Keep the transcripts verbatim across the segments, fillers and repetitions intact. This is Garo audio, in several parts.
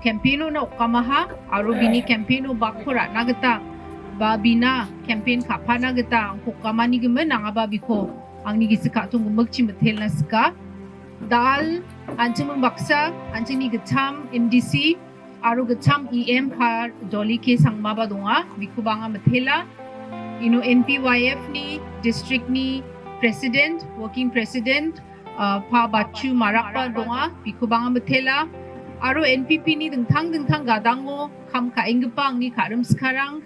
campaign-ona okamaha, aro bini campaign-o bakko ra·na gita, ba bina campaign ka·pana gita angko okamani gimin angaba biko angni gisik ka·tong gimikchi mitelna sika. Da·al, an·chingming baksa, an·chingni gitcham M D C, aro gitcham E M pa Dolly K Sangmaba donga, bikoba anga mitela. Ino N P Y F ni, district ni president, working president, ah, pa Bachu Marakba donga, bikoba anga mitela. Aro N P P ni dingtang dingtang gadango kam ka·enggipa angni ka·rim sikarang,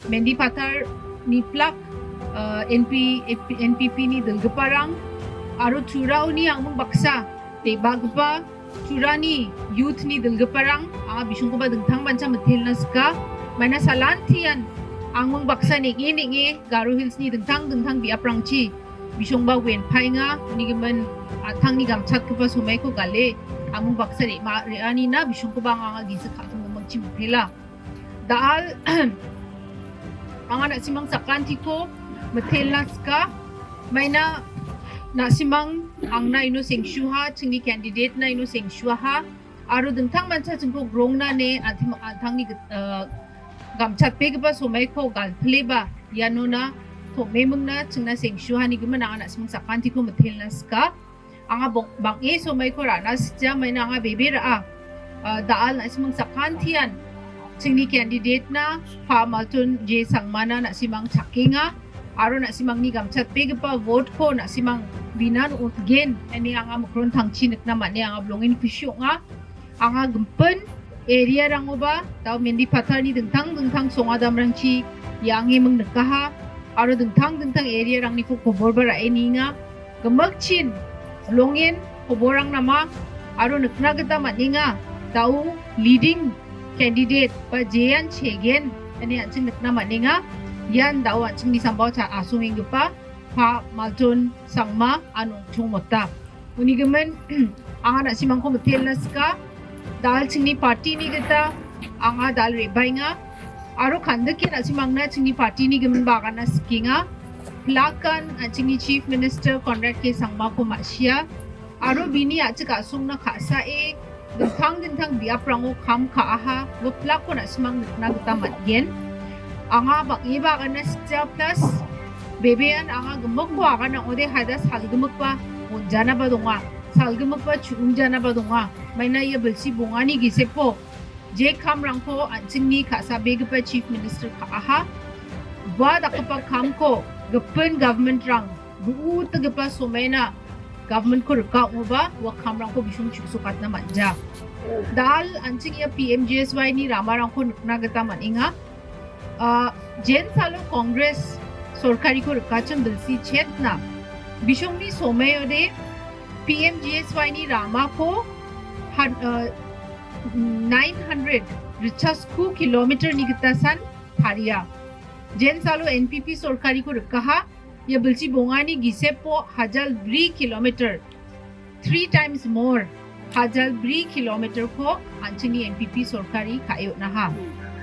Mendipathar ni plak, ah, N P, N P P ni dilgiparang, aro Turaoni angming baksa, deba·gipa Turani youth ni dilgiparang, anga bisongkoba dingtang mancha mitelna sika. Maina salantian angming baksa neng·e neng·e Garo Hills ni dingtang dingtang biaprangchi bisongba uen paenga, unigimin an·tangni gamchatgipa somaiko gale, angming baksa re·ma-, re·anina bisongkoba anga, anga gisik ka·tong gimikchi mitela. Da·al, anga na·simang sakantiko mitelna sika. Maina na·simang angna ino sengsua, chingni candidate-na ino sengsuaha. Aro dingtang mancha chingko grongna ne an·tim-, an·tangni git-, eh, gamchatbegipa somaiko galpileba ianona tom·emingna chingna sengsuani gimin anga na·simang sakantiko mitelna sika. Anga bong-, bang·e somaiko ra·na sikja, maina anga bebe ra·a. Ah, da·al na·simang sakantian chingni candidate-na Pa Malton J Sangmana na·simang chakenga. Aro na·simangni gamchatbegipa vote-ko na·simang binan on·gen ine anga mikron tangchi nikna man·e anga bilongen kusi ong·a. Anga gimpin area-rangoba da·o Mendipathar-ni dingtang dingtang songadamrangchi iangeming nikaha. Aro dingtang dingtang area-rangniko koborba ra·e nienga. Gimikchin bilongen koborrang nama aro nikna gita man·enga. Da·o leading candidate ba jean chegen ine an·ching nikna man·enga. Ian da·o an·chingni sambao cha-, asongenggipa Pa Malton Sangma anongchong mota. Unigimin, anga na·simangko mitelna sika. Da·al chingni party-ni gita anga da·al re·baenga. Aro kandike na·simangna chingni party-ni gimin ba agana sikenga. Plakan an·chingni Chief Minister Conrad K Sangmako ma·sia. Aro bini a·chik a·songna ka·sae dingtang dingtang biaprango kam ka·aha, ua plakko na·simang nikna gita man·gen. Anga bang·eba agana sikja plus bebean anga gimikko agana ong·ode haida salgimikba monjanaba donga, salgimikba chu·ongjanaba donga. Maina ia bilsi bongani gisepo je kamrangko an·chingni ka·sabegipa Chief Minister ka·aha. Ua dakgipa kamko gipin government-rang ru·utgipa somaina government-ko rika ong·oba ua kamrangko bisong chu·sokatna man·ja. Da·al an·ching ia P M G S Y-ni ramarangko nikna gita man·enga. Ah, jensalo Congress sorkariko rikachim bilsi chetna bisongni somaode P M G S Y-ni ramako han-, ah, nine hundred, ritchasku kilometer-ni gita san taria. Jensalo N P P sorkariko rikaha, ia bilsi bongani gisepo hajal bri kilometer, three times more, hajal bri kilometer-ko an·chingni N P P sorkari ka·e on·aha.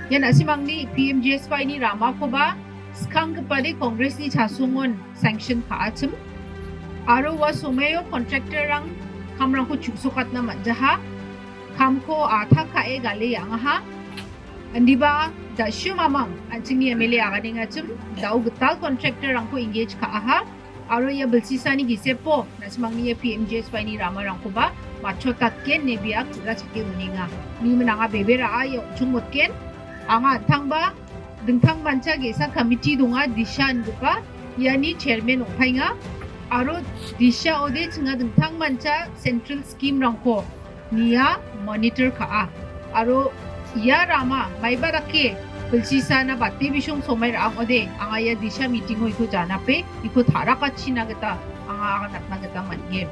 Ia na·simangni P M G S Y-ni ramakoba skanggipade Congress-ni chasongon sanction ka·achim. Aro ua somaio contractor-rang kamrangko chu·sokatna man·jaha. Kamko a·ta ka·e gale ang·aha. Indiba, ja·sio mamang, an·chingni M L A aganengachim, da·o gital contractor-rangko engage ka·aha, aro ia bilsisani gisepo, na·simangni ia P M G S Y-ni ramarangkoba matchotatgen ine bia ku·ra chake donenga. Nimin anga bebe ra·a ia on·chongmotgen, anga an·tangba, dingtang mancha ge·sa committee donga, Disha ingipa, iani chairman ong·paenga, aro Disha-ode chinga dingtang mancha central scheme-rangko, nia monitor ka·a. Aro ia rama maiba dake bilsisana bate bisong somai ra·ang ong·ode, anga ia Disha meeting-o iko janape, iko ta·rakachina gita anga aganatna gita man·gen.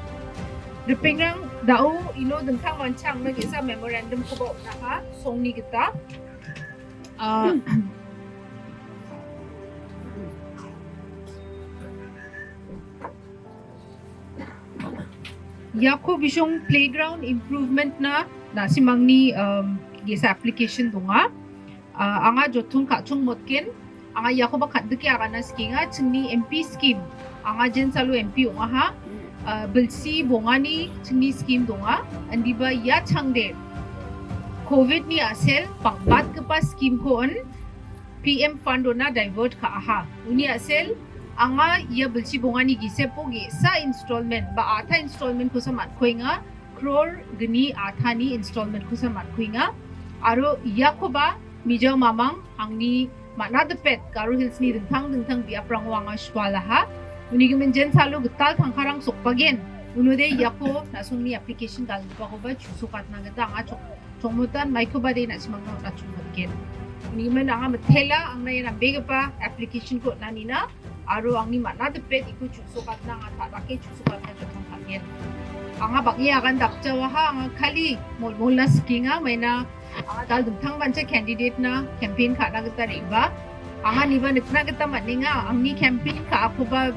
Ripengrang, da·o ino dingtang mancha angna ge·sa memorandum-koba on·aha, songni gita. Ah, iako bisong playground improvement-na na·simangni, um, ge·sa application donga. Ah, anga jotton ka·chongmotgen, anga iakoba kan·dike agana sikenga, chingni M P scheme, anga jensalo M P ong·aha, ah, bilsi bongani chingni scheme donga, indiba ia changde Covid-ni a·sel bang·batgipa scheme-ko on P M Fund-ona divert ka·aha. Uni a·sel anga ia bilsi bongani gisepo ge·sa installment ba a·ta installment-kosa man·kuenga, crore gni a·tani installment-kosa man·kuenga. Aro iakoba mijao mamang angni man·a dipet Garo Hills-ni dingtang dingtang biaprango anga sualaha. Uni gimin jensalo gital tangkarang sokbagen. Unode iako na·songni application dal·gipakoba chusokatna gita anga chok-, chongmotan maikoba de na·simangna on·achongmatgen. Uni gimin anga mitela angna ia nambegipa application-ko on·anina aro angni man·a dipet iko chusokatna anga ta·rake chusokatna jottong ka·gen. Anga bang·e agan dakjawaha, anga kali molmolna sikenga, maina anga dal dingtangmancha candidate-na campaign ka·na gita re·baa. Anga niba nikna gita man·enga, angni campaign ka·akoba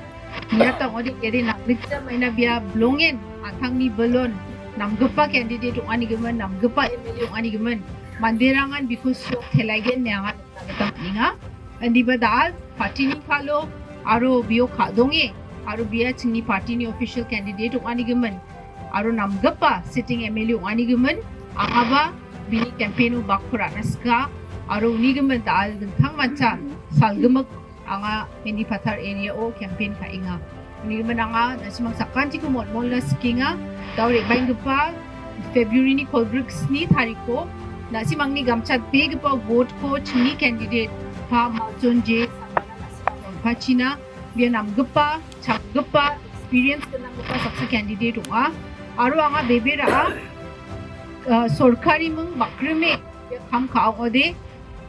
biata ong·ode ere nangnikja maina bia bilongen an·tangni bilon namgipa candidate ong·anigimin, namgipa M L A ong·anigimin, manderangan biko siok telaigen ine anga nikna gita man·enga. Indiba da·al party-ni kalo aro bio ka·donge aro bia chingni party-ni official candidate ong·anigimin aro namgipa sitting M L A ong·anigimin, angaba bini campaign-o bakko ra·na sika aro unigimin da·al dingtangmancha salgimik anga Mendipathar area-o campaign ka·enga. Unigimin anga na·simang sakantiko molmolna sikenga. Dao re·baenggipa February-ni kolgrik sni tariko na·simangni gamchatbegipa vote-ko chingni candidate Pa Marjon J Sangmana na·simang on·pachina. Bia namgipa, changgipa, experience gnanggipa saksa candidate ong·a. Aro anga bebera·a, ah, sorkariming bakrime bia kam ka·ong·ode,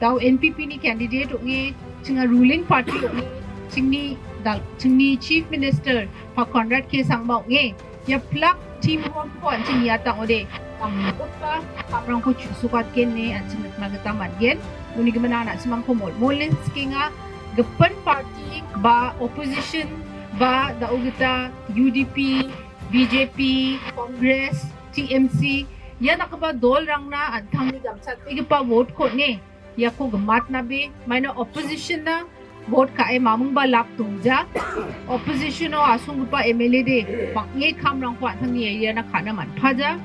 dao N P P-ni candidate ong·e, chinga ruling party ong·e, chingni dal-, chingni Chief Minister Pa Conrad K Sangma ong·e, ia plak teamwork-ko an·ching niatang·ode, namgipa kamrangko chu·sokatgen ine an·ching nikna gita man·gen. Uni gimin anga na·simangko molmole sikenga, gipin party ba opposition ba da·o gita U D P, B J P, Congress, T M C, ia dakgipa dolrangna an·tangni gamchatbegipa vote-ko on·e, iako gimatnabe, maina opposition-na vote ka·e mamingba lap dongja. Opposition-o asonggipa M L A de bang·e kamrangko an·tangni area-na ka·na man·paja.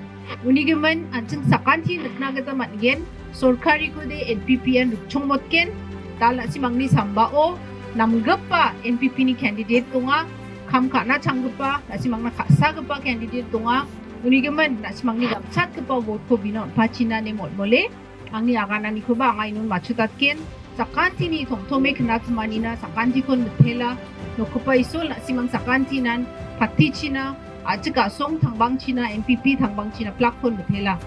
Unigimin an·ching sakanti nikna gita man·gen, sorkarikode N P P-an rikchongmotgen, da na·simangni sambao namgipa N P P-ni candidate donga, kam ka·na changgipa, na·simangna ka·sagipa candidate donga. Unigimin na·simangni gamchatgipa vote-ko bina on·pachina ine molmole. Angni agananikoba anga inon matchotatgen. Sakantini tomtome knatimanina, sakantikon mitela. Nokgipa Isol, na·simang sakantinan patichina, a·chik a·song tangbangchina, N P P tangbangchina, plakkon mitela.